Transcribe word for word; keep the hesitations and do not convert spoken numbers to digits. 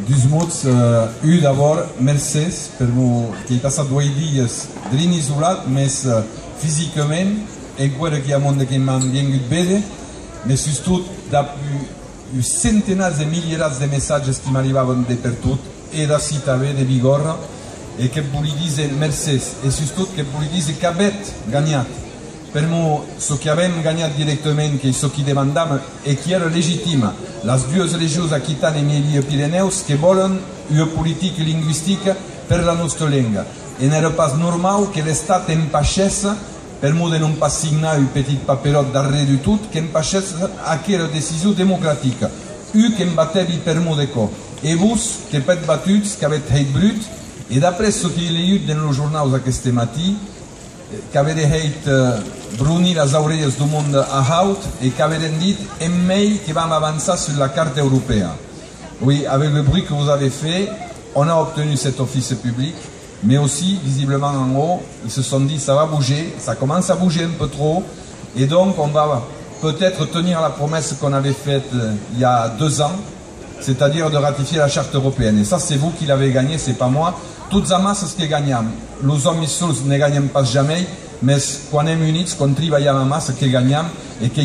Dus mots, eh, un d'abòrd, mercés, per'mor qu'èi passat uèit dias drin isolat, mès, eh, fisicament, enqüèra qu'i a monde que m'an viengut véder, mès sustot dab u-, uns centenats e milierats de messatges qui m'arribavan de pertot, e d'ací tanben, de Bigòrra, e que't voli díser mercés, e sustot que't voli díser qu'avètz ganhat. Per'mor çò qui avèm ganhat dirèctament, qu'ei çò qui demandam e qui èra legitim. Las duas regions, Aquitània e Miei-Pirenèus, que vòlen ua politica lingüistica per la nòsta lenga. E n'èra pas normau que l'Estat empachèsse, per'mor de non pas signar un petit paperòt darrèr de tot, qu'empachèsse aquera decision democratica. Un que'm batèvi per'mor de quò. E vos, que pètz batut, qu'avètz hèit brut, e d'après çò qu'èi leiut dens los jornaus aqueste matin, qu'avèretz hèit, eh, bronir las aurelhas deu monde a haut e qu'avèretz dit: en mei que vam avançar sus la carta europèa. Oui, avec le bruit que vous avez fait, on a obtenu cet office public, mais aussi, visiblement, en haut, ils se sont dit: ça va bouger, ça commence à bouger un peu trop, et donc on va peut-être tenir la promesse qu'on avait faite, euh, il y a deux ans, c'est-à-dire de ratifier la charte européenne. Et ça, c'est vous qui l'avez gagné, c'est pas moi. Tots amassa que ganham. Los òmis sols ne ganhan pas jamei, mès quan èm units, quan tribalham amassa, que ganham, e qu'ei